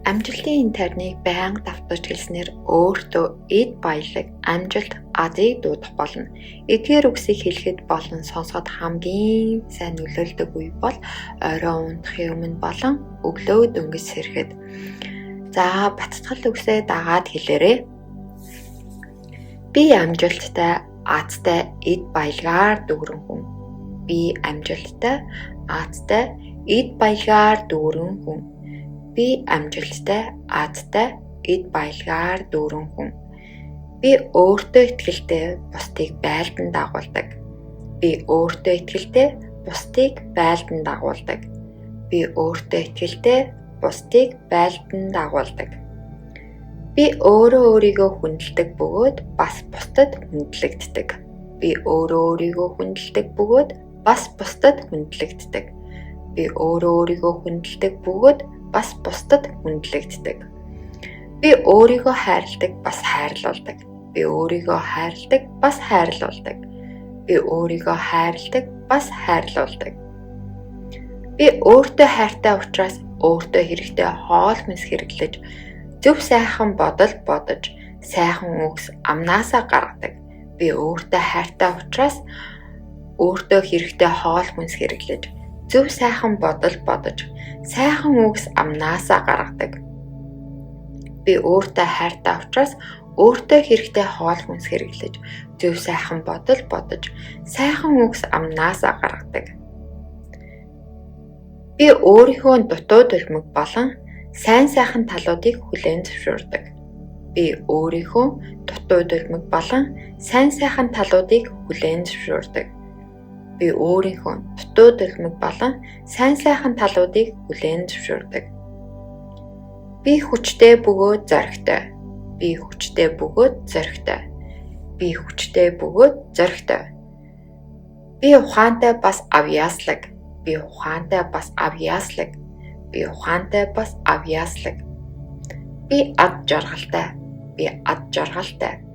Амжилтын энэ тайрныг байнга давтаж хэлснээр өөртөө эд баялаг, амжилт, азыг дуудах болно. Эдгээр үгсийг хэлэхэд болон сонсоход хамгийн сайн нөлөөлдөг үе бол орой унтахын өмнө болон өглөө дөнгөж сэрэхэд. За, баттгал үгсээ дагаад хэлээрэй. Би амжилттай, азтай, эд баялагаар дүүрэн хүн. Би амжилттай, азтай, эд баялагаар дүүрэн хүн. Би амжилттай, азтай, эд баялагаар дүүрэн хүн. Би өөртөө итгэлтэй, бусдыг байлдан дагуулдаг. Би өөртөө итгэлтэй, бусдыг байлдан дагуулдаг. Би өөртөө итгэлтэй, бусдыг байлдан дагуулдаг. Би өөрөө өөрийгөө хүндэлдэг бөгөөд бас бусдад хүндлэгддэг. Би өөрөө өөрийгөө хүндэлдэг бөгөөд бас бусдад хүндлэгддэг. Би өөрөө өөрийгөө хүндэлдэг бөгөөд бас бусдад хүндлэгддэг. Би өөрийгөө хайрладаг бас хайрлуулдаг. Би өөрийгөө хайрладаг бас хайрлуулдаг. Би өөрийгөө хайрладаг бас хайрлуулдаг. Би өөртөө хайртай учраас өөртөө хэрэгтэй хоол хүнс хэрэглэж, зөв сайхан бодол бодож, сайхан үгс амнаасаа гаргадаг. Би өөртөө хайртай учраас өөртөө хэрэгтэй хоол хүнс хэрэглэж, зөв сайхан бодол бодож, сайхан үгс амнаасаа гаргадаг. Би өөртөө хайртай учраас өөртөө хэрэгтэй хоол хүнс хэрэглэж, зөв сайхан бодол бодож, сайхан үгс амнаасаа гаргадаг. Би өөрийнхөө дутуу дулимаг болон сайн сайхан талуудыг хүлээн зөвшөөрдөг. Би өөрийнхөө дутуу дулимаг болон сайн сайхан талуудыг хүлээн зөвшөөрдөг. Би өөрийнхөө дутуу дулимаг болон сайн сайхан талуудыг хүлээн зөвшөөрдөг. Би хүчтэй бөгөөд зоригтой. Би хүчтэй бөгөөд зоригтой. Би хүчтэй бөгөөд зоригтой. Би ухаантай бас авьяаслаг. Би ухаантай бас авьяаслаг. Би ухаантай бас авьяаслаг. Би ад жаргалтай. Би ад жаргалтай.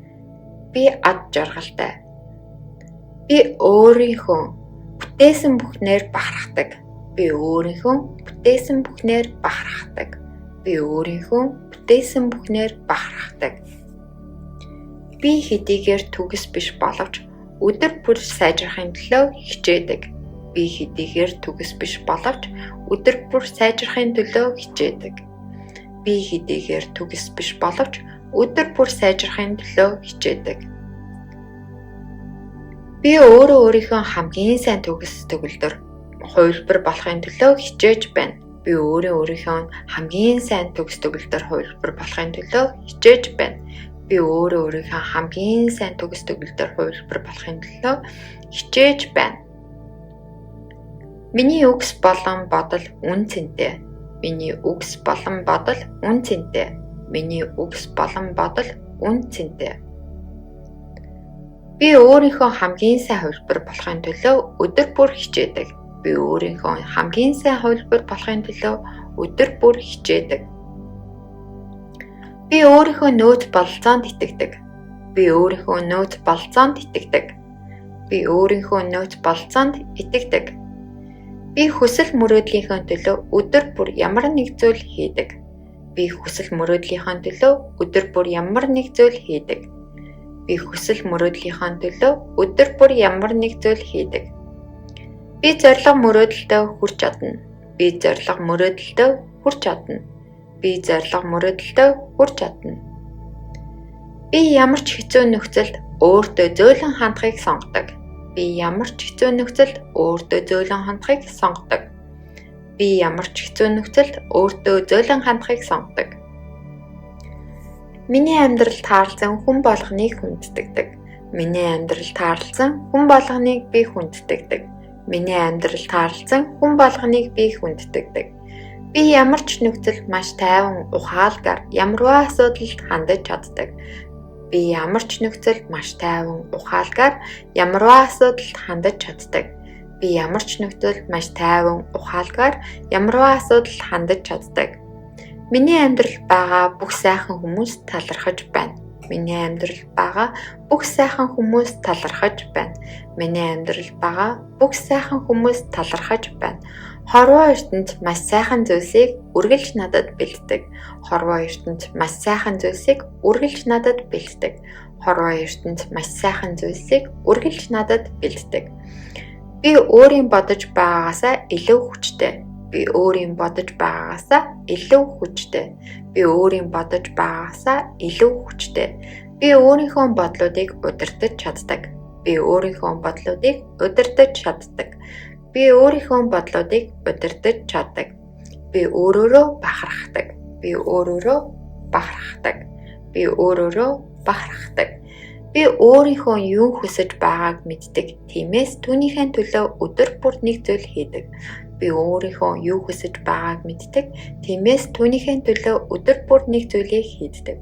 Би ад жаргалтай. Би өөрийнхөө бүтээсэн бүхнээр бахархдаг. Би өөрийнхөө бүтээсэн бүхнээр бахархдаг. Би өөрийнхөө бүтээсэн бүхнээр бахархдаг. Би хэдийгээр төгс биш боловч өдөр бүр сайжрахын төлөө хичээдэг. Би хэдийгээр төгс биш боловч өдөр бүр сайжрахын төлөө хичээдэг. Би хэдийгээр төгс биш боловч өдөр бүр сайжрахын төлөө хичээдэг. Би өөрөө өөрийнхөө хамгийн сайн төгс төгөлдөр хувилбар болохын төлөө хичээж байна. Би өөрөө өөрийнхөө хамгийн сайн төгс төгөлдөр хувилбар болохын төлөө хичээж байна. Би өөрөө өөрийнхөө хамгийн сайн төгс төгөлдөр хувилбар болохын төлөө хичээж байна. Миний үгс болон бодол үнэ цэнтэй. Миний үгс болон бодол үнэ цэнтэй. Миний үгс болон бодол үнэ цэнтэй. Би өөрийнхөө хамгийн сайн хувилбар болохын төлөө өдөр бүр хичээдэг. Би өөрийнхөө хамгийн сайн хувилбар болохын төлөө өдөр бүр хичээдэг. Би өөрийнхөө нөөц бололцоонд итгэдэг. Би өөрийнхөө нөөц бололцоонд итгэдэг. Би өөрийнхөө нөөц бололцоонд итгэдэг. Би хүсэл мөрөөдлийнхөө төлөө өдөр бүр ямар нэг зүйл хийдэг. Би хүсэл мөрөөдлийнхөө төлөө өдөр бүр ямар нэг зүйл хийдэг. Би хүсэл мөрөөдлийнхөө төлөө өдөр бүр ямар нэг зүйл хийдэг. Би зорилго мөрөөдөлдөө хүрч чадна. Би зорилго мөрөөдөлдөө хүрч чадна. Би зорилго мөрөөдөлдөө хүрч чадна. Би ямар ч хэцүү нөхцөлд өөртөө зөөлөн хандахыг сонгодог. Би ямар ч хэцүү нөхцөлд өөртөө зөөлөн хандахыг сонгодог. Би ямар ч хэцүү нөхцөлд өөртөө зөөлөн хандахыг сонгодог. Миний амьдрал таарласан хүн болгоныг хүндэтгдэг. Миний амьдрал таарласан хүн болгоныг би хүндэтгдэг. Миний амьдрал таарласан хүн болгоныг би хүндэтгдэг. Би ямар ч нөхцөлд маш тайван ухаалгаар ямарваа асуудалд хандаж чаддаг. Би ямар ч нөхцөлд маш тайван ухаалгаар ямарваа асуудалд хандаж чаддаг. Би ямар ч нөхцөлд маш тайван ухаалгаар ямарваа асуудалд хандаж чаддаг. Миний амьдрал байгаа бүх сайхан хүмүүс талархаж байна. Миний амьдрал байгаа бүх сайхан хүмүүс талархаж байна. Миний амьдрал байгаа бүх сайхан хүмүүс талархаж байна. Хорвоо ертөнц маш сайхан зүйлсийг үргэлж надад бэлддэг. Хорвоо ертөнц маш сайхан зүйлсийг үргэлж надад бэлддэг. Хорвоо ертөнц маш сайхан зүйлсийг үргэлж надад бэлддэг. Би өөрийн бодож байгаагаасаа илүү хүчтэй. Би өөрийн бодож байгаагаасаа илүү хүчтэй. Би өөрийн бодож байгаагаасаа илүү хүчтэй. Би өөрийнхөө бодлуудыг удирдах чаддаг. Би өөрийнхөө бодлуудыг удирдах чаддаг. Би өөрийнхөө бодлуудыг удирдах чаддаг. Би өөрөөрөө бахархдаг. Би өөрөөрөө бахархдаг. Би өөрөөрөө бахархдаг. Би өөрийнхөө юу хүсэж байгааг мэддэг. Тиймээс түүнийхээ төлөө өдөр бүр нэг зүйл хийдэг. Би өөрийнхөө юу хүсэж байгааг мэддэг. Тиймээс түүнийхээ төлөө өдөр бүр нэг зүйлийг хийдэг.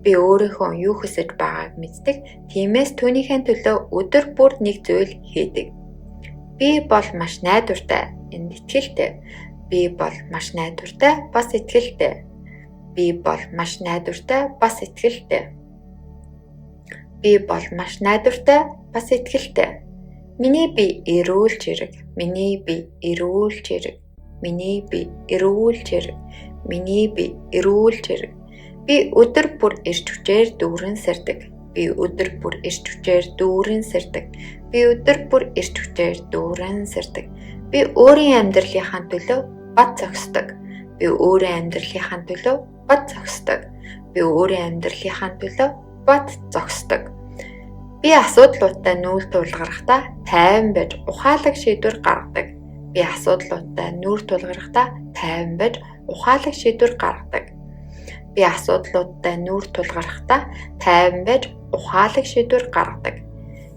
Би өөрийнхөө юу хүсэж байгааг мэддэг. Тиймээс түүнийхээ төлөө өдөр бүр нэг зүйл хийдэг. Би бол маш найдвартай, энд итгэлтэй. Би бол маш найдвартай, бас итгэлтэй. Би бол маш найдвартай, бас итгэлтэй. Би бол маш найдвартай, бас итгэлтэй. Миний бие эрүүл чирэг. Миний бие эрүүл чирэг. Миний бие эрүүл чирэг. Миний бие эрүүл чирэг. Би өдөр бүр эрч хүчээр дүүрэн сэрдэг. Би өдөр бүр эрч хүчээр дүүрэн сэрдэг. Би өдөр бүр эрч хүчээр дүүрэн сэрдэг. Би өөрийн амьдралынхаа төлөө бат зогсдог. Би өөрийн амьдралынхаа төлөө бат зогсдог. Би өөрийн амьдралынхаа төлөө бат зогсдог. Би асуудлуудтай нүүр тулгарахдаа тайван байж ухаалаг шийдвэр гаргадаг. Би асуудлуудтай нүүр тулгарахдаа тайван байж ухаалаг шийдвэр гаргадаг. Би асуудлуудтай нүүр тулгарахдаа тайван байж ухаалаг шийдвэр гаргадаг.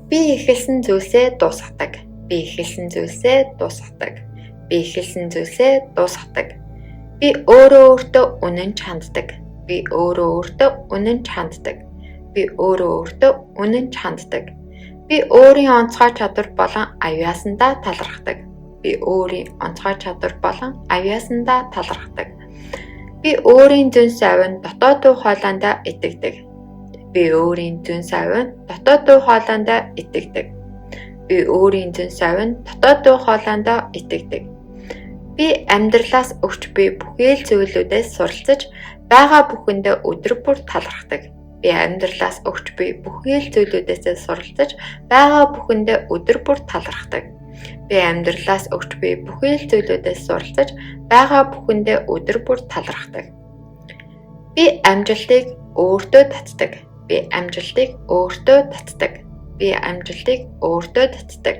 Би эхэлсэн зүйлсээ дуусгадаг. Би эхэлсэн зүйлсээ дуусгадаг. Би эхэлсэн зүйлсээ дуусгадаг. Би өөрөө өөртөө үнэн ханддаг. Би өөрөө өөртөө үнэн ханддаг. Би өөрөө өөртөө үнэн ханддаг. Би өөрийн онцгой чадвар болон авьяасандаа талархдаг. Би өөрийн онцгой чадвар болон авьяасандаа талархдаг. Би өөрийн зөн совин дотоод дуу хоолойндоо итгэдэг. Би өөрийн зөн совин дотоод дуу хоолойндоо итгэдэг. Би өөрийн зөн совин дотоод дуу хоолойндоо итгэдэг. Би амьдралаас өгч буй бүхий л зүйлүүдээс суралцаж байгаа бүхэндээ өдөр бүр талархдаг. Би амьдралаас өгч буй бүхий л зүйлүүдээс суралцаж байгаа бүхэндээ өдөр бүр талархдаг. Би амьдралаас өгч буй бүхий л зүйлүүдээс суралцаж байгаа бүхэндээ өдөр бүр талархдаг. Би амжилтыг өөртөө татдаг. Би амжилтыг өөртөө татдаг. Би амжилтыг өөртөө татдаг.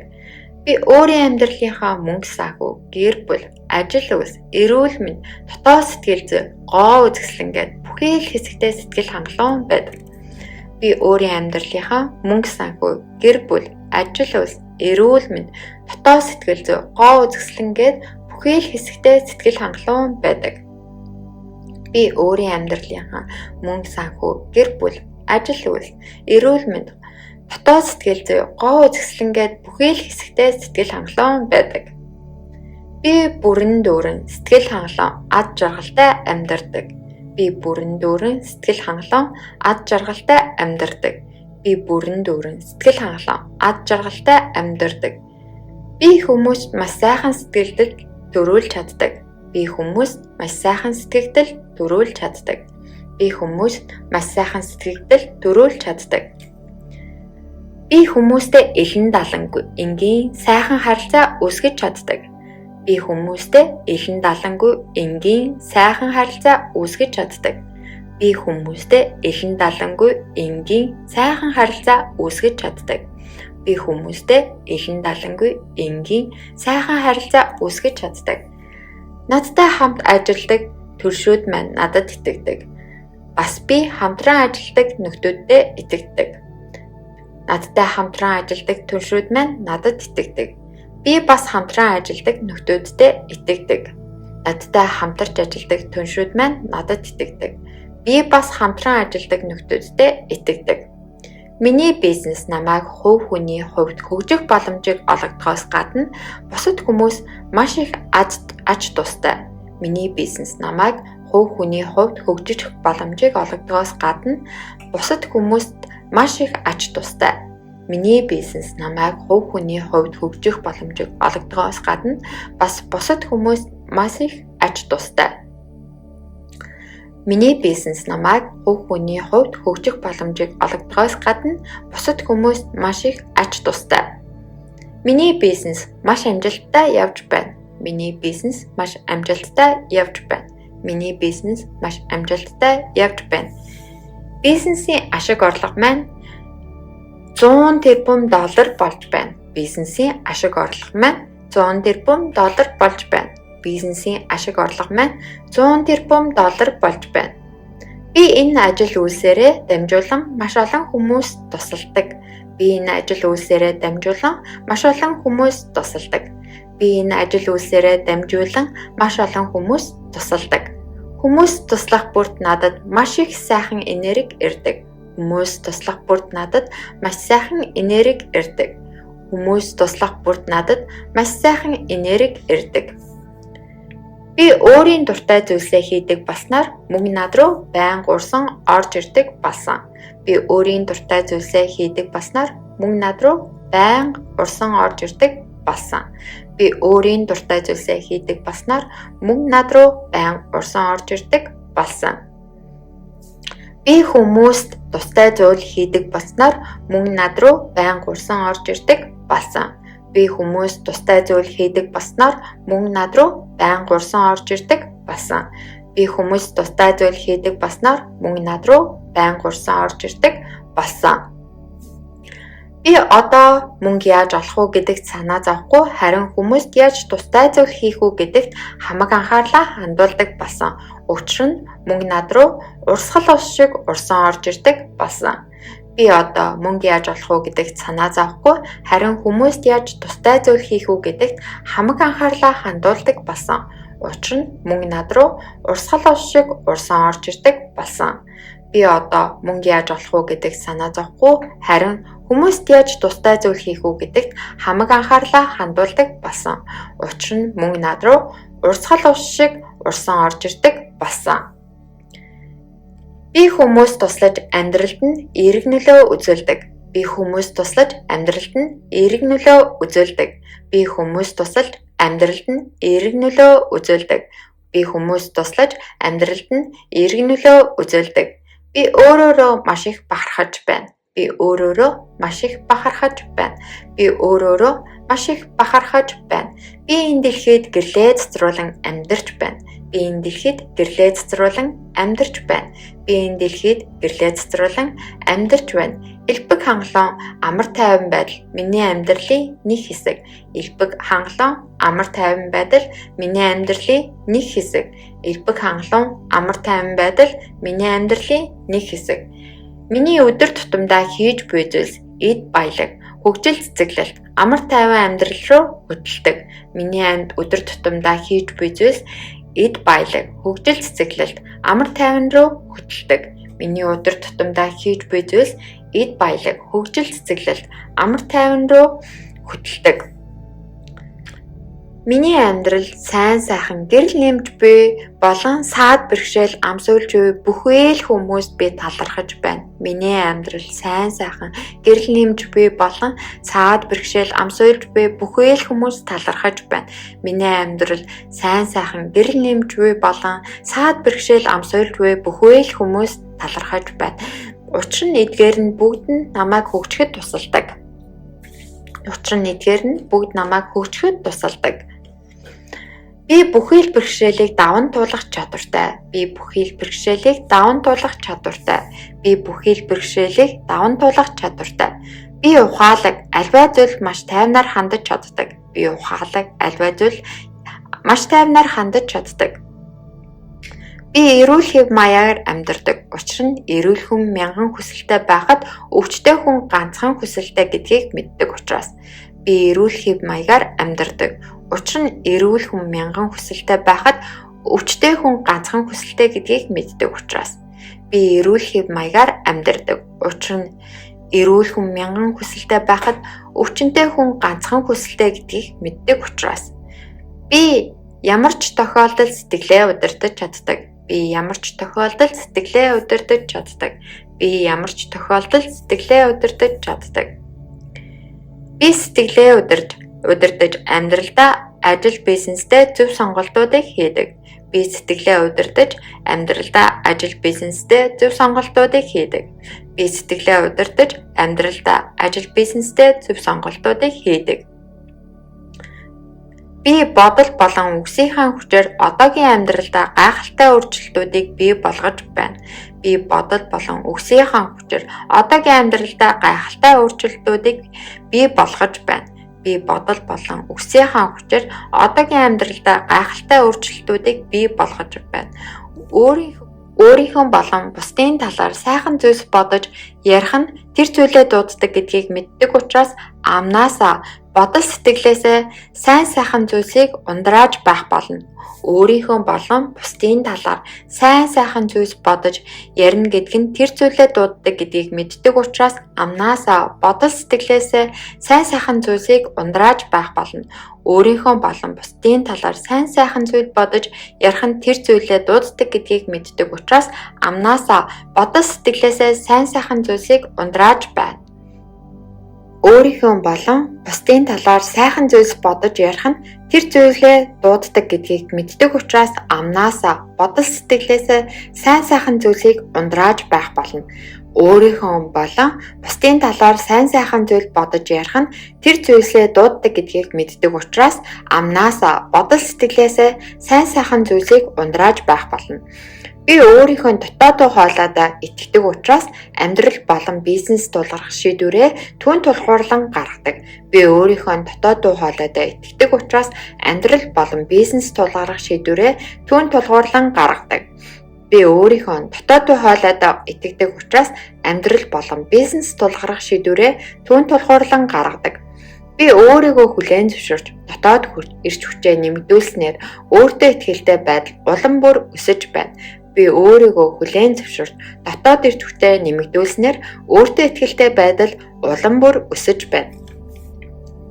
Би өөрийн амьдралынхаа мөнгө санхүү, гэр бүл, ажил үйлс, эрүүл мэнд, дотоод сэтгэл зүй, гоо үзэсгэлэн гээд бүхий л хэсэгтээ сэтгэл хангалуун байдаг. Би өөрийн амьдралынхаа мөнгө санхүү, гэр бүл, ажил үйлс, эрүүл мэнд, дотоод сэтгэл зүй, гоо үзэсгэлэн гээд бүхий л хэсэгтээ сэтгэл хангалуун байдаг. Би өөрийн амьдралынхаа мөнгө санхүү, гэр бүл, ажил үйлс, эрүүл мэнд, дотоод сэтгэл зүй, гоо үзэсгэлэн гээд бүхий л хэсэгтээ сэтгэл хангалуун байдаг. Би бүрэн дүүрэн сэтгэл хангалуун, ад жаргалтай амьдардаг. Би бүрэн дүүрэн сэтгэл хангалуун, ад жаргалтай амьдардаг. Би бүрэн дүүрэн сэтгэл хангалуун, ад жаргалтай амьдардаг. Би хүмүүст маш сайхан сэтгэлдэл төрүүлж чаддаг. Би хүмүүст маш сайхан сэтгэгдэл төрүүлж чаддаг. Би хүмүүст маш сайхан сэтгэгдэл төрүүлж чаддаг. Би хүмүүстэй элен далангүй энгийн сайхан харилцаа үүсгэж чаддаг. Би хүмүүстэй элен далангүй энгийн сайхан харилцаа үүсгэж чаддаг. Би хүмүүстэй элен далангүй энгийн сайхан харилцаа үүсгэж чаддаг. Би хүмүүстэй элен далангүй энгийн сайхан харилцаа үүсгэж чаддаг. Надтай хамт ажилладаг төршүүд маань надад итгэдэг. Бас би хамтран ажилладаг нөхдүүддээ итгэдэг. Надтай хамтран ажилладаг төршүүд маань надад итгэдэг. Би бас хамтран ажилладаг нөхдүүддээ итгэдэг. Надтай хамтарч ажилладаг түншүүд маань надад итгэдэг. Би бас хамтран ажилладаг нөхдүүддээ итгэдэг. Миний бизнес намайг хувь хүний хувьд хөгжих боломжийг олгодгоос гадна бусад хүмүүс маш их ач тустай. Миний бизнес намайг хувь хүний хувьд хөгжих боломжийг олгодгоос гадна бусад хүмүүст маш их ач тустай. Миний бизнес намайг хувь хүний хувьд хөгжих боломжийг олгодгоос гадна бас бусад хүмүүст маш их ач тустай. Миний бизнес намайг хувь хүний хувьд хөгжих боломжийг олгодгоос гадна бусад хүмүүст маш их ач тустай. Миний бизнес маш амжилттай явж байна. Миний бизнес маш амжилттай явж байна. Миний бизнес маш амжилттай явж байна. Бизнесийн ашиг орлого маань 100 тэрбум доллар болж байна. Бизнесийн ашиг орлого маань 100 тэрбум доллар болж байна. Бизнесийн ашиг орлого маань 100 тэрбум доллар болж байна. Би энэ ажил үйлсээрээ дамжуулан маш олон хүмүүст тусалдаг. Би энэ ажил үйлсээрээ дамжуулан маш олон хүмүүст тусалдаг. Би энэ ажил үйлсээрээ дамжуулан маш олон хүмүүст тусалдаг. Хүмүүст туслах бүрт надад маш их сайхан энерги ирдэг. Хүмүүс туслах бүрт надад маш сайхан энерги ирдэг. Хүмүүс туслах бүрт надад маш сайхан энерги ирдэг. Би өөрийн дуртай зүйлсээ хийдэг болсноор мөнгө над руу байнга урсан орж ирдэг болсон. Би өөрийн дуртай зүйлсээ хийдэг болсноор мөнгө над руу байнга урсан орж ирдэг болсон. Би өөрийн дуртай зүйлсээ хийдэг болсноор мөнгө над руу байнга урсан орж ирдэг болсон. Би хүмүүст тустай зүйл хийдэг болсноор мөнгө над руу байнга урсан орж ирдэг болсон. Би хүмүүст тустай зүйл хийдэг болсноор мөнгө над руу байнга урсан орж ирдэг болсон. Би хүмүүст тустай зүйл хийдэг болсноор мөнгө над руу байнга урсан орж ирдэг болсон. Би одоо мөнгө яаж олох уу гэдэгт санаа зовхгүй, харин хүмүүст яаж тустай зүйл хийх үү гэдэгт хамаг анхаарлаа хандуулдаг болсон. Учир нь мөнгө над руу урсгал ус шиг урсан орж ирдэг болсон. Би одоо мөнгө яаж олох уу гэдэгт санаа зовхгүй, харин хүмүүст яаж тустай зүйл хийх үү гэдэгт хамаг анхаарлаа хандуулдаг болсон. Учир нь мөнгө над руу урсгал ус шиг урсан орж ирдэг болсон. Би одоо мөнгө яаж олох уу гэдэгт санаа зовхгүй, харин хүмүүст яаж тустай зүйл хийх үү гэдэгт хамаг анхаарлаа хандуулдаг болсон. Учир нь мөнгө над руу урсгал ус шиг урсан орж ирдэг болсон. Би хүмүүст туслаж амьдралд нь эерэг нөлөө үзүүлдэг. Би хүмүүст туслаж амьдралд нь эерэг нөлөө үзүүлдэг. Би хүмүүст туслаж амьдралд нь эерэг нөлөө үзүүлдэг. Би хүмүүст туслаж амьдралд нь эерэг нөлөө үзүүлдэг. Би өөрөөрөө маш их бахархаж байна. Би өөрөөрөө маш их бахархаж байна. Би өөрөөрөө маш их бахархаж байна. Би энэ дэлхийд гэрлээ цэцрүүлэн амьдарч байна. Би энэ дэлхийд гэрлээ цэцрүүлэн амьдарч байна. Би энэ дэлхийд гэрлээ цэцрүүлэн амьдарч байна. Элбэг хангалуун амар тайван байдал миний амьдралын нэг хэсэг. Элбэг хангалуун амар тайван байдал миний амьдралын нэг хэсэг. Элбэг хангалуун амар тайван байдал миний амьдралын нэг хэсэг. Миний өдөр тутамдаа хийж буй зүйлс эд баялаг, хөгжил цэцэглэлт, амар тайван амьдрал руу хөтэлдэг. Миний амьд өдөр тутамдаа хийж буй зүйлс эд баялаг, хөгжил цэцэглэлт, амар тайван руу хөтэлдэг. Миний өдөр тутамдаа хийж буй зүйлс эд баялаг, хөгжил цэцэглэлт, амар тайван руу хөтэлдэг. Миний амьдрал сайн сайхан гэрэл нэмж буй болон саад бэрхшээл амсуулж буй бүхэл хүмүүст би талархаж байна. Миний амьдрал сайн сайхан гэрэл нэмж буй болон саад бэрхшээл амсуулж буй бүхэл хүмүүст талархаж байна. Миний амьдрал сайн сайхан гэрэл нэмж буй болон саад бэрхшээл амсуулж буй бүхэл хүмүүст талархаж байна. Учир нь эдгээр нь бүгд нь намайг хөгжихэд тусалдаг. Учир нь эдгээр нь бүгд намайг хөгжихэд тусалдаг. Би бүхий л бэрхшээлийг даван туулах чадвартай. Би бүхий л бэрхшээлийг даван туулах чадвартай. Би бүхий л бэрхшээлийг даван туулах чадвартай. Би ухаалаг, аливаа зүйлд маш тайвнаар хандаж чаддаг. Би ухаалаг, аливаа зүйлд маш тайвнаар хандаж чаддаг. Би эрүүл хэв маягаар амьдардаг. Учир нь эрүүл хүн мянган хүсэлтэй байхад өвчтөй хүн ганцхан хүсэлтэй гэдгийг мэддэг учраас. Би эрүүл хэв маягаар амьдардаг. Учир нь эрүүл хүн мянган хүсэлтэй байхад өвчтөй хүн ганцхан хүсэлтэй гэдгийг мэддэг учраас. Би эрүүл хэв маягаар амьдардаг. Учир нь эрүүл хүн мянган хүсэлтэй байхад өвчнөй хүн ганцхан хүсэлтэй гэдгийг мэддэг учраас. Би ямар ч тохиолдолд сэтгэлээ удирдах чаддаг. Би ямар ч тохиолдолд сэтгэлээ удирдах чаддаг. Би ямар ч тохиолдолд сэтгэлээ удирдах чаддаг. Би сэтгэлээ удирдаж амьдралдаа ажил бизнесдээ зөв сонголтуудыг хийдэг. Би сэтгэлээ удирдаж амьдралдаа ажил бизнесдээ зөв сонголтуудыг хийдэг. Би сэтгэлээ удирдаж амьдралдаа ажил бизнесдээ зөв сонголтуудыг хийдэг. Би бодол болон үгсийнхээ хүчээр одоогийн амьдралдаа гайхалтай өөрчлөлтүүдийг бий болгож байна. Би бодол болон үгсийнхээ хүчээр одоогийн амьдралдаа гайхалтай өөрчлөлтүүдийг бий болгож байна. Би бодол болон үгсийнхээ хүчээр одоогийн амьдралдаа гайхалтай өөрчлөлтүүдийг бий болгож байна. Өөрийнхөө болон бусдын талаар сайхан зүйлс бодож ярих нь тэр зүйлээ дууддаг гэдгийг мэддэг учраас амнаасаа бодол сэтгэлээсээ сайн сайхан зүйлсийг ундрааж байх болно. Өөрийнхөө болон бусдын талаар сайн сайхан зүйлс бодож ярина гэдэг нь тэр зүйлээ дууддаг гэдгийг мэддэг учраас амнаасаа бодол сэтгэлээсээ сайн сайхан зүйлсийг ундрааж байх болно. Өөрийнхөө болон бусдын талаар сайн сайхан зүйл бодож ярих нь тэр зүйлээ дууддаг гэдгийг мэддэг учраас амнаасаа бодол сэтгэлээсээ сайн сайхан зүйлсийг ундрааж байна. Өөрийнхөө болон бусдын талаар сайхан зүйлс бодож ярих нь тэр зүйлээ дууддаг гэдгийг мэддэг учраас амнаасаа бодол сэтгэлээсээ сайн сайхан зүйлсийг ундрааж байх болно. Өөрийнхөө болон бусдын талаар сайн сайхан зүйл бодож ярих нь тэр зүйлсээ дууддаг гэдгийг мэддэг учраас амнаасаа бодол сэтгэлээсээ сайн сайхан зүйлсийг ундрааж байх болно. Би өөрийнхөө дотоод хоолойдоо итгэдэг учраас амьдрал болон бизнес тулгарх шийдвэрээ түүнд тулгуурлан гаргадаг. Би өөрийнхөө дотоод хоолойдоо итгэдэг учраас амьдрал болон бизнес тулгарх шийдвэрээ түүнд тулгуурлан гаргадаг. Би өөрийнхөө дотоод хоолойдоо итгэдэг учраас амьдрал болон бизнес тулгарх шийдвэрээ түүнд тулгуурлан гаргадаг. Би өөрийгөө хүлээн зөвшөөрч дотоод эрч хүчээ нэмэгдүүлснээр өөртөө итгэлтэй байдал улам бүр өсөж байна. Би өөрийгөө хүлээн зөвшөөрч дотоод эрч хүчээ нэмэгдүүлснээр өөртөө итгэлтэй байдал улам бүр өсөж байна.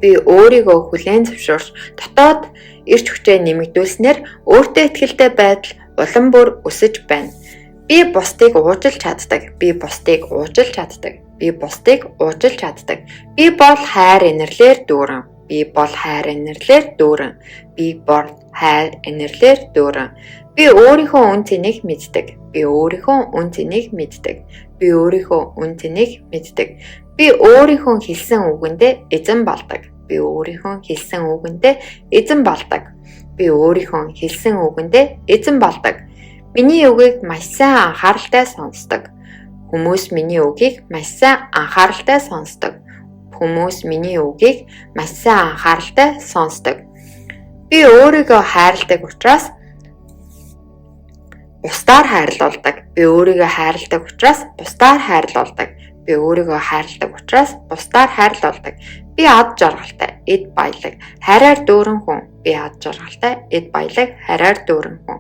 Би өөрийгөө хүлээн зөвшөөрч дотоод эрч хүчээ нэмэгдүүлснээр өөртөө итгэлтэй байдал улам бүр өсөж байна. Би бусдыг уучлж чаддаг. Би бусдыг уучлж чаддаг. Би бусдыг уучлж чаддаг. Би бол хайр инэрлээр дүүрэн. Би бол хайр инэрлээр дүүрэн. Би бол хайр инэрлээр дүүрэн. Би өөрийнхөө үн цэнийг мэддэг. Би өөрийнхөө үн цэнийг мэддэг. Би өөрийнхөө үн цэнийг мэддэг. Би өөрийнхөө хэлсэн үгэндээ эзэн болдог. Би өөрийнхөө хэлсэн үгэндээ эзэн болдог. Би өөрийнхөө хэлсэн үгэндээ эзэн болдог. Миний үгийг маш сайн анхааралтай сонсдог. Хүмүүс миний үгийг маш сайн анхааралтай сонсдог. Хүмүүс миний үгийг маш сайн анхааралтай сонсдог. Би өөрийгөө хайрладаг учраас бусдаар хайрлуулдаг. Би өөрийгөө хайрладаг учраас бусдаар хайрлуулдаг. Би өөрийгөө хайрладаг учраас бусдаар хайрлуулдаг. Би ад жаргалтай, эд баялаг, хайраар дүүрэн хүн. Би ад жаргалтай, эд баялаг, хайраар дүүрэн хүн.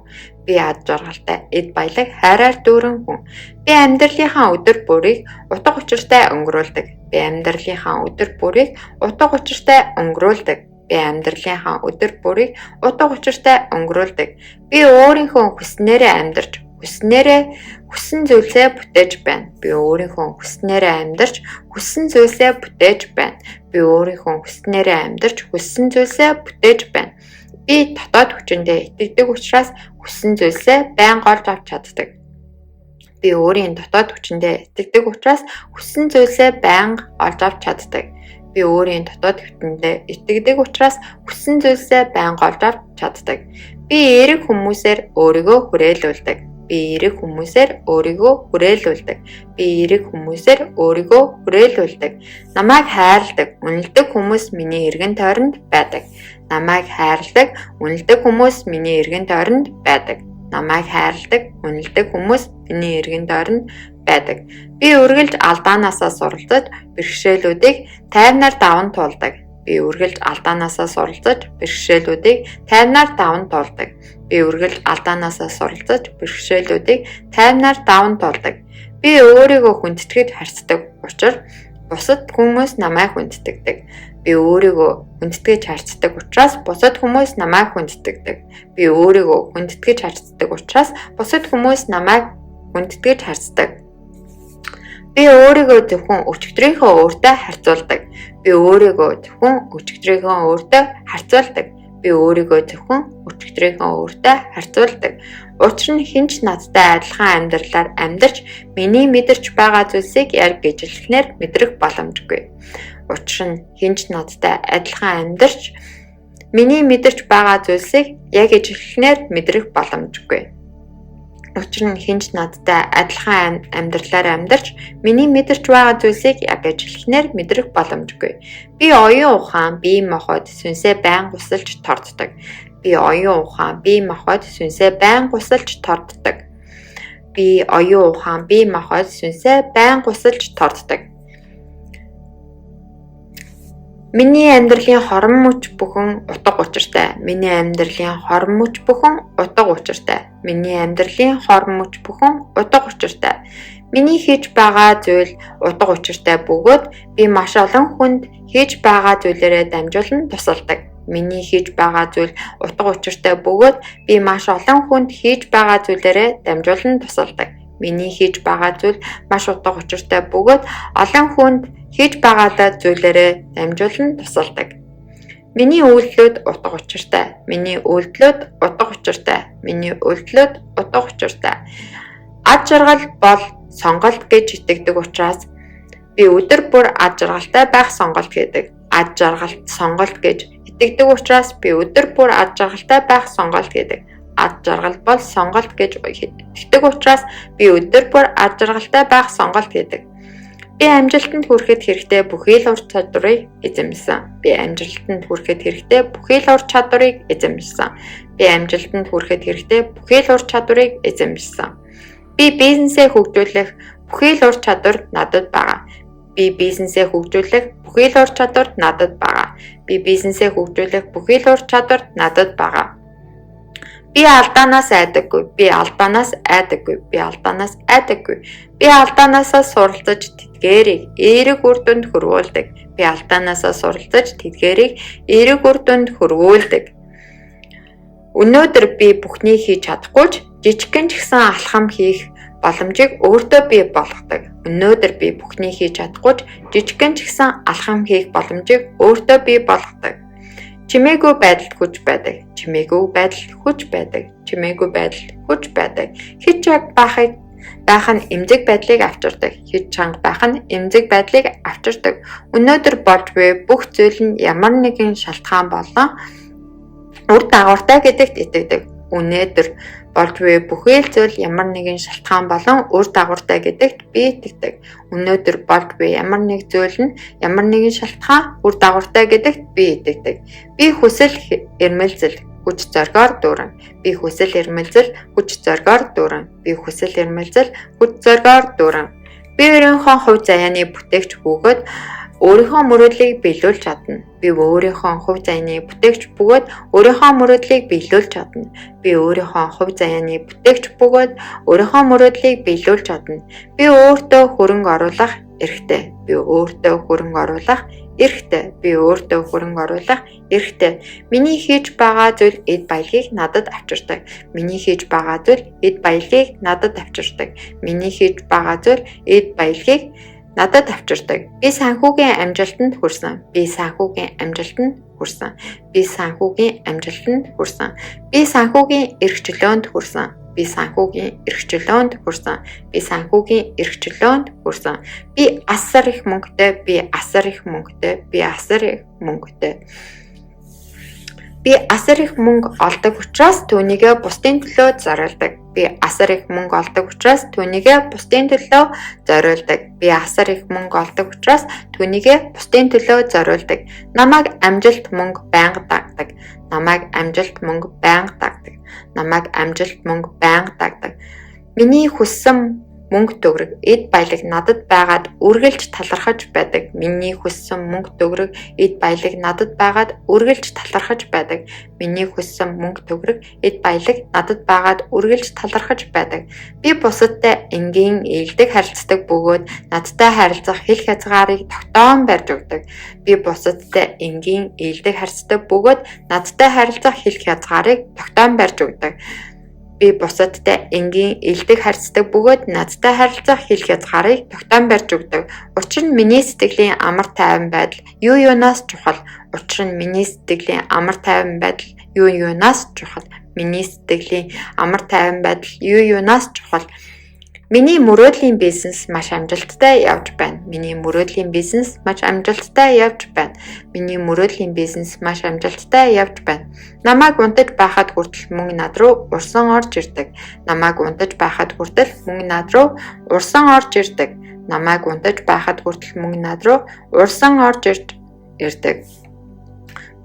Би ад жаргалтай, эд баялаг, хайраар дүүрэн хүн. Би амьдралынхаа өдөр бүрийг утга учиртай өнгөрүүлдэг. Би амьдралынхаа өдөр бүрийг утга учиртай өнгөрүүлдэг. Би амьдралынхаа өдөр бүрийг утга учиртай өнгөрүүлдэг. Би өөрийнхөө хүснээрээ амьдарч, хүснээрээ хүссэн зүйлсээ бүтээж байна. Би өөрийнхөө хүснээрээ амьдарч, хүссэн зүйлсээ бүтээж байна. Би өөрийнхөө хүснээрээ амьдарч, хүссэн зүйлсээ бүтээж байна. Би дотоод хүчиндээ итгэдэг учраас хүссэн зүйлсээ байнга олж авч чаддаг. Би өөрийн дотоод хүчиндээ итгэдэг учраас хүссэн зүйлсээ байнга олж авч чаддаг. Би өөрийн дотоод хүчиндээ итгэдэг учраас хүссэн зүйлсээ байнга олж авч чаддаг. Би эерэг хүмүүсээр өөрийгөө хүрээлүүлдэг. Би эерэг хүмүүсээр өөрийгөө хүрээлүүлдэг. Би эерэг хүмүүсээр өөрийгөө хүрээлүүлдэг. Намайг хайрладаг, үнэлдэг хүмүүс миний эргэн тойронд байдаг. Намайг хайрладаг, үнэлдэг хүмүүс миний эргэн тойронд байдаг. Намайг хайрладаг, үнэлдэг хүмүүс миний эргэн тойронд байдаг. Би үргэлж алдаанаасаа суралцаж, бэрхшээлүүдийг тайвнаар даван туулдаг. Би үргэлж алдаанаасаа суралцаж, бэрхшээлүүдийг тайвнаар даван туулдаг. Би үргэлж алдаанаасаа суралцаж, бэрхшээлүүдийг тайвнаар даван туулдаг. Би өөрийгөө хүндэтгэж харьцдаг учир бусад хүмүүс намайг хүндэтгэдэг. Би өөрийгөө хүндэтгэж харьцдаг учраас бусад хүмүүс намайг хүндэтгэдэг. Би өөрийгөө хүндэтгэж харьцдаг учраас бусад хүмүүс намайг хүндэтгэж харьцдаг. Би өөрийгөө зөвхөн өчигдрийнхөө өөртөө харьцуулдаг. Би өөрийгөө зөвхөн өчигдрийнхөө өөртөө харьцуулдаг. Би өөрийгөө зөвхөн өчигдрийнхөө өөртөө харьцуулдаг. Учир нь хэн ч надтай адилхан амьдралаар амьдарч миний мэдэрч байгаа зүйлсийг яг ижилхнээр мэдрэх боломжгүй. Учир нь хэн ч надтай адилхан амьдарч миний мэдэрч байгаа зүйлсийг яг ижилхнээр мэдрэх боломжгүй. Учир нь хэн ч надтай адилхан амьдралаар амьдарч миний мэдэрч байгаа зүйлсийг яг ижилхнээр мэдрэх боломжгүй. Би оюун ухаан, бие махбод сүнсээ байнга гусалж торддог. Би оюун ухаан, бие махбод сүнсээ байнга гусалж торддог. Би оюун ухаан, бие махбод сүнсээ байнга гусалж торддог. Миний амьдралын хорон мөч бүхэн утга учиртай. Миний амьдралын хорон мөч бүхэн утга учиртай. Миний амьдралын хорон мөч бүхэн утга учиртай. Миний хийж байгаа зүйл утга учиртай бөгөөд би маш олон хүнд хийж байгаа зүйлээрээ дамжуулан тусалдаг. Миний хийж байгаа зүйл утга учиртай бөгөөд би маш олон хүнд хийж байгаа зүйлээрээ дамжуулан тусалдаг. Миний хийж байгаа зүйл маш утга учиртай бөгөөд олон хүнд хийж байгаа зүйлээрээ дамжуулан тусалдаг. Миний үйлдэлүүд утга учиртай. Миний үйлдэлүүд утга учиртай. Миний үйлдэлүүд утга учиртай. Ад жаргал бол сонголт гэж итгэдэг учраас би өдөр бүр ад жаргалтай байх сонголт хийдэг. Ад жаргалт сонголт гэж итгэдэг учраас би өдөр бүр ад жаргалтай байх сонголт хийдэг. Ад жаргал бол сонголт гэж итгэдэг учраас би өдөр бүр ад жаргалтай байх сонголт хийдэг. Би амжилтанд хүрэхэд хэрэгтэй бүхий л ур чадварыг эзэмшсэн. Би амжилтанд хүрэхэд хэрэгтэй бүхий л ур чадварыг эзэмшсэн. Би амжилтанд хүрэхэд хэрэгтэй бүхий л ур чадварыг эзэмшсэн. Би бизнесээ хөгжүүлэх бүхий л ур чадвар надад байгаа. Би бизнесээ хөгжүүлэх бүхий л ур чадвар надад байгаа. Би бизнесээ хөгжүүлэх бүхий л ур чадвар надад байгаа. Би алдаанаас айдаггүй. Би алдаанаас айдаггүй. Би алдаанаас айдаггүй. Би алдаанаасаа суралцаж тэдгээрийг эерэг үр дүнд хөрвүүлдэг. Би алдаанаасаа суралцаж тэдгээрийг эерэг үр дүнд хөрвүүлдэг. Өнөөдөр би бүхнийг хийж чадахгүй ч жижигхэн ч гэсэн алхам хийх боломжийг өөртөө бий болгодог. Өнөөдөр би бүхнийг хийж чадахгүй ч жижигхэн ч гэсэн алхам хийх боломжийг өөртөө бий болгодог. Чимээгүй байдалд хүч байдаг. Чимээгүй байдалд хүч байдаг. Чимээгүй байдалд хүч байдаг. Хит чанга байх нь эмзэг байдлыг авчирдаг. Хит чанга байх нь эмзэг байдлыг авчирдаг. Өнөөдөр болж буй бүх зүйл нь ямар нэгэн шалтгаан болон үр дагавартай гэдэгт итгэдэг. Өнөөдөр болж буй бүхий л зүйл ямар нэгэн шалтгаан болон үр дагавартай гэдэгт би итгэдэг. Өнөөдөр болж буй ямар нэг зүйл нь ямар нэгэн шалтгаан үр дагавартай гэдэгт би итгэдэг. Би хүсэл эрмэлзэл хүч зоригоор дүүрэн. Би хүсэл эрмэлзэл хүч зоригоор дүүрэн. Би хүсэл эрмэлзэл хүч зоригоор дүүрэн. Би өөрийнхөө хувь заяаны бүтээгч бөгөөд өөрийнхөө мөрөөдлийг биелүүлж чадна. Би өөрийнхөө хувь заяаны бүтээгч бөгөөд өөрийнхөө мөрөөдлийг биелүүлж чадна. Би өөрийнхөө хувь заяаны бүтээгч бөгөөд өөрийнхөө мөрөөдлийг биелүүлж чадна. Би өөртөө хөрөнгө оруулах эрхтэй. Би өөртөө хөрөнгө оруулах эрхтэй. Би өөртөө хөрөнгө оруулах эрхтэй. Миний хийж байгаа зүйл эд баялагийг надад авчирдаг. Миний хийж байгаа зүйл эд баялагийг надад авчирдаг. Миний хийж байгаа зүйл эд баялагийг надад авчирдаг. Би санхүүгийн амжилтанд хүрсэн. Би санхүүгийн амжилтанд хүрсэн. Би санхүүгийн амжилтанд хүрсэн. Би санхүүгийн эрх чөлөөнд хүрсэн. Би санхүүгийн эрх чөлөөнд хүрсэн. Би санхүүгийн эрх чөлөөнд хүрсэн. Би асар их мөнгөтэй. Би асар их мөнгөтэй. Би асар их мөнгөтэй. Би асар их мөнгө олдог учраас түүнийгээ бусдын төлөө зориулдаг. Би асар их мөнгө олдог учраас түүнийгээ бусдын төлөө зориулдаг. Би асар их мөнгө олдог учраас түүнийгээ бусдын төлөө зориулдаг. Намайг амжилт мөнгө байнга дагдаг. Намайг амжилт мөнгө байнга дагдаг. Намайг амжилт мөнгө байнга дагдаг. Миний хүссэн мөнгө төгрөг, эд баялаг надад байгаад үргэлж талархаж байдаг. Миний хүссэн мөнгө төгрөг, эд баялаг надад байгаад үргэлж талархаж байдаг. Миний хүссэн мөнгө төгрөг, эд баялаг надад байгаад үргэлж талархаж байдаг. Би бусадтай энгийн ээлдэг харилцдаг бөгөөд надтай харилцах хил хязгаарыг тогтоон барьж өгдөг. Би бусадтай энгийн ээлдэг харилцдаг бөгөөд надтай харилцах хил хязгаарыг тогтоон барьж өгдөг. Би бусадтай энгийн, элдэг харьцдаг бөгөөд надтай харилцах хил хязгаарыг тогтоон барьж өгдөг. Учир нь миний сэтгэлийн амар тайван байдал юу юунаас чухал. Учир нь миний сэтгэлийн амар тайван байдал юу юунаас чухал. Миний сэтгэлийн амар тайван байдал юу юунаас чухал. Миний мөрөөдлийн бизнес маш амжилттай явж байна. Миний мөрөөдлийн бизнес маш амжилттай явж байна. Миний мөрөөдлийн бизнес маш амжилттай явж байна. Намайг унтаж байхад хүртэл мөнгө над руу урсан орж ирдэг. Намайг унтаж байхад хүртэл мөнгө над руу урсан орж ирдэг. Намайг унтаж байхад хүртэл мөнгө над руу урсан орж ирдэг.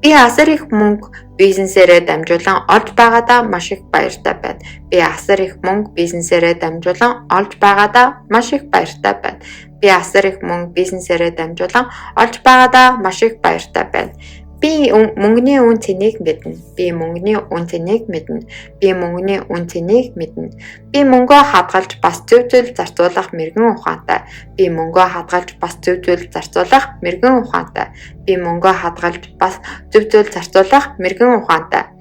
Би асар их мөнгө бизнесээрээ дамжуулан олж байгаадаа маш их баяртай байна. Би асар их мөнгө бизнесээрээ дамжуулан олж байгаадаа маш их баяртай байна. Би асар их мөнгө бизнесээрээ дамжуулан олж байгаадаа маш их баяртай байна. Би мөнгөний үн цэнийг мэднэ. Би мөнгөний үн цэнийг мэднэ. Би мөнгөний үн цэнийг мэднэ. Би мөнгөө хадгалж бас зөв зүйл зарцуулах мэргэн ухаантай. Би мөнгөө хадгалж бас зөв зүйл зарцуулах мэргэн ухаантай. Би мөнгөө хадгалж бас зөв зүйл зарцуулах мэргэн ухаантай.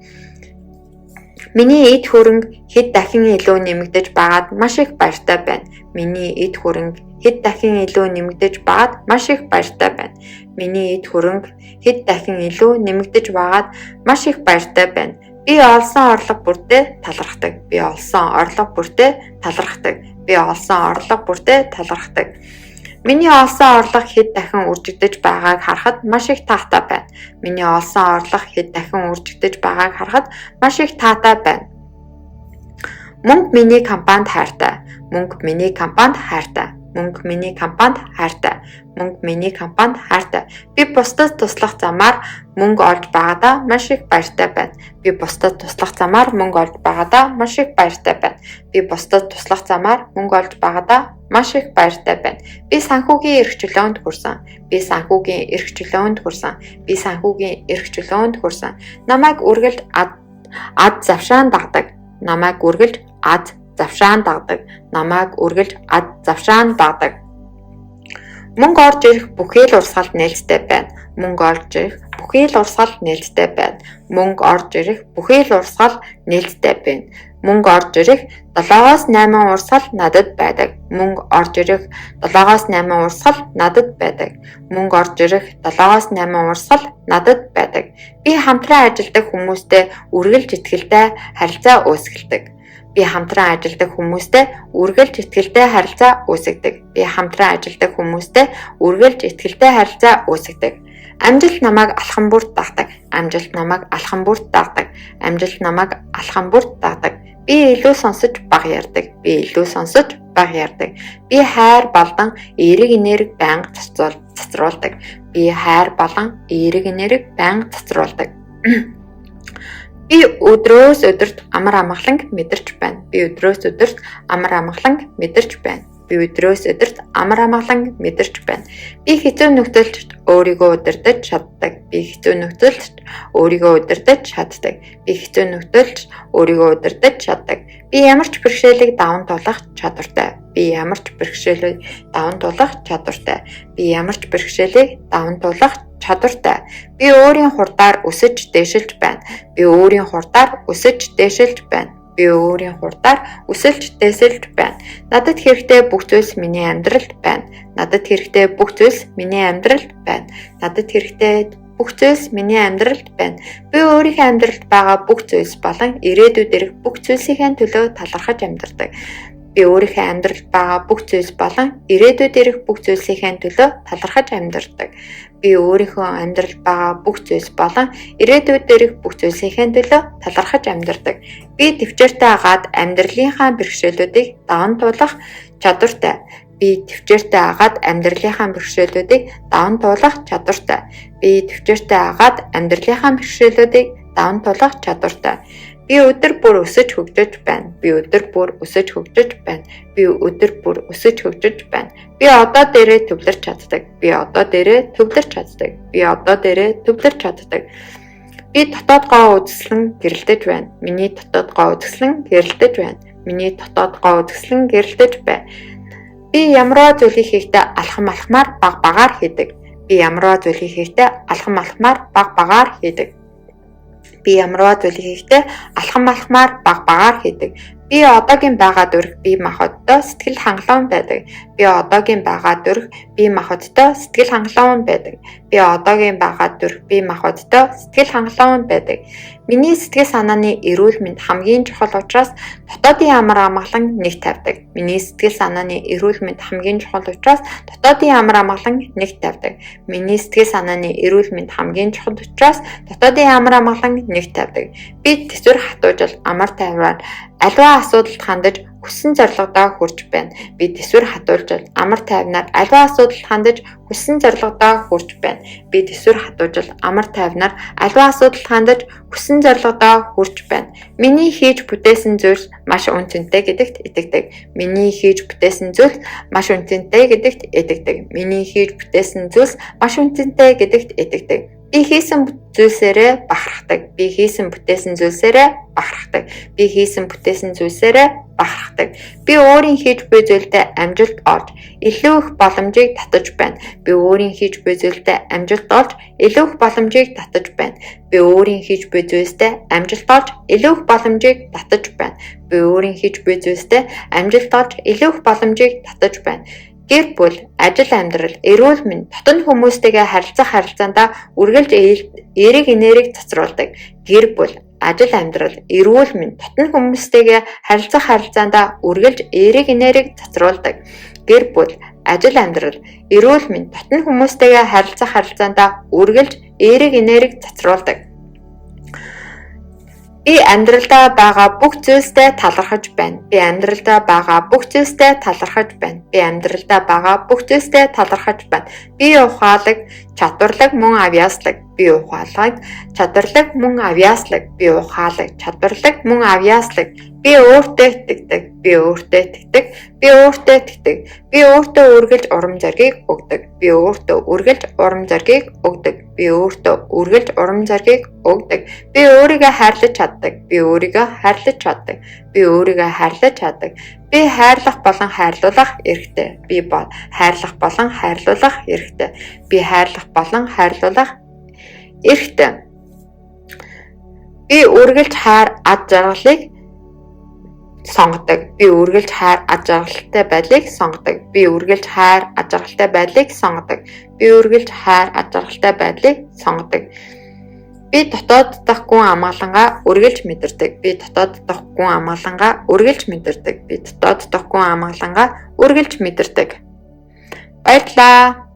Миний эд хөрөнгө хэд дахин илүү нэмэгдэж байгаад маш их баяртай байна. Миний эд хөрөнгө хэд дахин илүү нэмэгдэж байгаад маш их баяртай байна. Миний эд хөрөнгө хэд дахин илүү нэмэгдэж байгаад маш их баяртай байна. Би олсон орлого бүртээ талархдаг. Би олсон орлого бүртээ талархдаг. Би олсон орлого бүртээ талархдаг. Миний олсон орлого хэд дахин үржигдэж байгааг харахад маш их таатай байна. Миний олсон орлого хэд дахин үржигдэж байгааг харахад маш их таатай байна. Мөнгө миний компанид хайртай. Мөнгө миний компанид хайртай. Мөнгө миний компанид хайртай. Мөнгө миний компанид хайртай. Би бусдад туслах замаар мөнгө олж байгаадаа маш их баяртай байна. Би бусдад туслах замаар мөнгө олж байгаадаа маш их баяртай байна. Би бусдад туслах замаар мөнгө олж байгаадаа маш их баяртай байна. Би санхүүгийн эрх чөлөөнд хүрсэн. Би санхүүгийн эрх чөлөөнд хүрсэн. Би санхүүгийн эрх чөлөөнд хүрсэн. Намайг үргэлж ад завшаан дагдаг. Намайг үргэлж ад завшаан дагдаг. Намайг үргэлж ад завшаан дагдаг. Мөнгө орж ирэх бүхий л урсгалд нээлттэй байна. Мөнгө орж ирэх бүхий л урсгал нээлттэй байна. Мөнгө орж ирэх бүхий л урсгал нээлттэй байна. Мөнгө орж ирэх 7-оос 8 урсгал надад байдаг. Мөнгө орж ирэх 7-оос 8 урсгал надад байдаг. Мөнгө орж ирэх 7-оос 8 урсгал надад байдаг. Би хамтран ажилладаг хүмүүстэй үргэлж итгэлтэй харилцаа үүсгэлдэг. Би хамтран ажилладаг хүмүүстэй үргэлж итгэлтэй харилцаа үүсгэдэг. Би хамтран ажилладаг хүмүүстэй үргэлж итгэлтэй харилцаа үүсгэдэг. Амжилт намайг алхам бүрт дагдаг. Амжилт намайг алхам бүрт дагдаг. Амжилт намайг алхам бүрт дагдаг. Би илүү сонсож бага ярьдаг. Би илүү сонсож бага ярьдаг. Би хайр болон эерэг энерги байнга цацруулдаг. Би хайр болон эерэг энерги байнга цацруулдаг. Би өдрөөс өдөрт амар амгаланг мэдэрч байна. Би өдрөөс өдөрт амар амгаланг мэдэрч байна. Би өдрөөс өдөрт амар амгаланг мэдэрч байна. Би хэцүү нөхцөлд өөрийгөө удирдах чаддаг. Би хэцүү нөхцөлд өөрийгөө удирдах чаддаг. Би хэцүү нөхцөлд өөрийгөө удирдах чаддаг. Би ямар ч бэрхшээлийг даван туулах чадвартай. Би ямар ч бэрхшээлийг даван туулах чадвартай. Би ямар ч бэрхшээлийг даван туулах чадвартай. Би өөрийн хурдаар өсөж дээшилж байна. Би өөрийн хурдаар өсөж дээшилж байна. Би өөрийн хурдаар өсөлж дээшилж байна. Надад хэрэгтэй бүх зүйлс миний амьдралд байна. Надад хэрэгтэй бүх зүйлс миний амьдралд байна. Надад хэрэгтэй бүх зүйлс миний амьдралд байна. Би өөрийнхөө амьдралд байгаа бүх зүйлс болон ирээдүйд ирэх бүх зүйлсийнхээ төлөө талархаж амьдардаг. Би өөрийнхөө амьдралд байгаа бүх зүйлс болон ирээдүйд ирэх бүх зүйлсийнхээ төлөө талархаж амьдардаг. Би өөрийнхөө амьдралд байгаа бүх зүйлс болон ирээдүйд ирэх бүх зүйлсийнхээ төлөө талархаж амьдардаг. Би төвчээртэй агаад амьдралынхаа бэрхшээлүүдийг даван туулах чадвартай. Би төвчээртэй агаад амьдралынхаа бэрхшээлүүдийг даван туулах чадвартай. Би төвчээртэй агаад амьдралынхаа бэрхшээлүүдийг даван туулах чадвартай. Би өдөр бүр өсөж хөгжиж байна. Би өдөр бүр өсөж хөгжиж байна. Би өдөр бүр өсөж хөгжиж байна. Би одоо дээрээ төвлөрч чаддаг. Би одоо дээрээ төвлөрч чаддаг. Би одоо дээрээ төвлөрч чаддаг. Би дотоод гоо үзэсгэлэн гэрэлтэж байна. Миний дотоод гоо үзэсгэлэн гэрэлтэж байна. Миний дотоод гоо үзэсгэлэн гэрэлтэж байна. Би ямарваа зүйлийг хийхдээ алхам алхмаар баг багаар хийдэг. Би ямарваа зүйлийг хийхдээ алхам алхмаар баг багаар хийдэг. Би ямарваа зүйлийг хийхдээ алхам алхмаар баг багаар хийдэг. Би одоогийн байгаа дүүрэх бие махбодтой сэтгэл хангалуун байдаг. Би одоогийн байгаа дүүрэх бие махбодтой сэтгэл хангалуун байдаг. Би одоогийн байгаа дүүрэх бие махбодтой сэтгэл хангалуун байдаг. Миний сэтгэл санааны эрүүл мэнд хамгийн чухал учраас дотоодын амар амгалан нэг тавьдаг. Миний сэтгэл санааны эрүүл мэнд хамгийн чухал учраас дотоодын амар амгалан нэг тавьдаг. Миний сэтгэл санааны эрүүл мэнд хамгийн чухал учраас дотоодын амар амгалан нэг тавьдаг. Би тэсвэр хатуужил амар тайван аливаа асуудалд хандаж хүссэн зорилгодоо хүрч байна. Би тэсвэр хатууржил амар тайвнаар аливаа асуудалд хандаж хүссэн зорилгодоо хүрч байна. Би тэсвэр хатууржил амар тайвнаар аливаа асуудалд хандаж хүссэн зорилгодоо хүрч байна. Миний хийж бүтээсэн зүйлс маш үн цэнтэй гэдэгт итгэдэг. Миний хийж бүтээсэн зүйл маш үн цэнтэй гэдэгт итгэдэг. Миний хийж бүтээсэн зүйлс маш үн цэнтэй гэдэгт итгэдэг. Би хийсэн зүйлсээрээ бахархдаг. Би хийсэн бүтээсэн зүйлсээрээ бахархдаг. Би хийсэн бүтээсэн зүйлсээрээ бахархдаг. Би өөрийн хийж буй зүйлдээ амжилт олж илүү их боломжийг татаж байна. Би өөрийн хийж буй зүйлдээ амжилт олж илүү их боломжийг татаж байна. Би өөрийн хийж буй зүйлсдээ амжилт олж илүү их боломжийг татаж байна. Би өөрийн хийж буй зүйлсдээ амжилт олж илүү их боломжийг татаж байна. Гэр бүл, ажил амьдрал, эрүүл мэнд, дотно хүмүүстэйгээ харилцах харилцаандаа үргэлж эерэг энерги цацруулдаг. Гэр бүл, ажил амьдрал, эрүүл мэнд, дотно хүмүүстэйгээ харилцах харилцаандаа үргэлж эерэг энерги цацруулдаг. Гэр бүл, ажил амьдрал, эрүүл мэнд, дотно хүмүүстэйгээ харилцах харилцаандаа үргэлж эерэг энерги цацруулдаг. Би амьдралдаа байгаа бүх зүйлстэй талархаж байна. Би амьдралдаа байгаа бүх зүйлстэй талархаж байна. Би амьдралдаа байгаа бүх зүйлстэй талархаж байна. Би ухаалаг, чадварлаг мөн авьяаслаг. Би ухаалаг, чадварлаг мөн авьяаслаг. Би ухаалаг, чадварлаг мөн авьяаслаг. Би өөртөө итгэдэг. Би өөртөө итгэдэг. Би өөртөө итгэдэг. Би өөртөө үргэлж урам зоригийг өгдөг. Би өөртөө үргэлж урам зоригийг өгдөг. Би өөртөө үргэлж урам зоригийг өгдөг. Би өөрийгөө хайрлаж чаддаг. Би өөрийгөө хайрлаж чаддаг. Би өөрийгөө хайрлаж чаддаг. Би хайрлах болон хайрлуулах эрхтэй. Би хайрлах болон хайрлуулах эрхтэй. Би хайрлах болон хайрлуулах эрхтэй. Би үргэлж хайр ад жаргалыг сонгодог. Би үргэлж хайр ад жаргалтай байдлыг сонгодог. Би үргэлж хайр ад жаргалтай байдлыг сонгодог. Би үргэлж хайр ад жаргалтай байдлыг сонгодог. Би дотоод дах гүн амгалангаа үргэлж мэдэрдэг. Би дотоод дах гүн амгалангаа үргэлж мэдэрдэг. Би дотоод дах гүн амгалангаа үргэлж мэдэрдэг. Баярлалаа.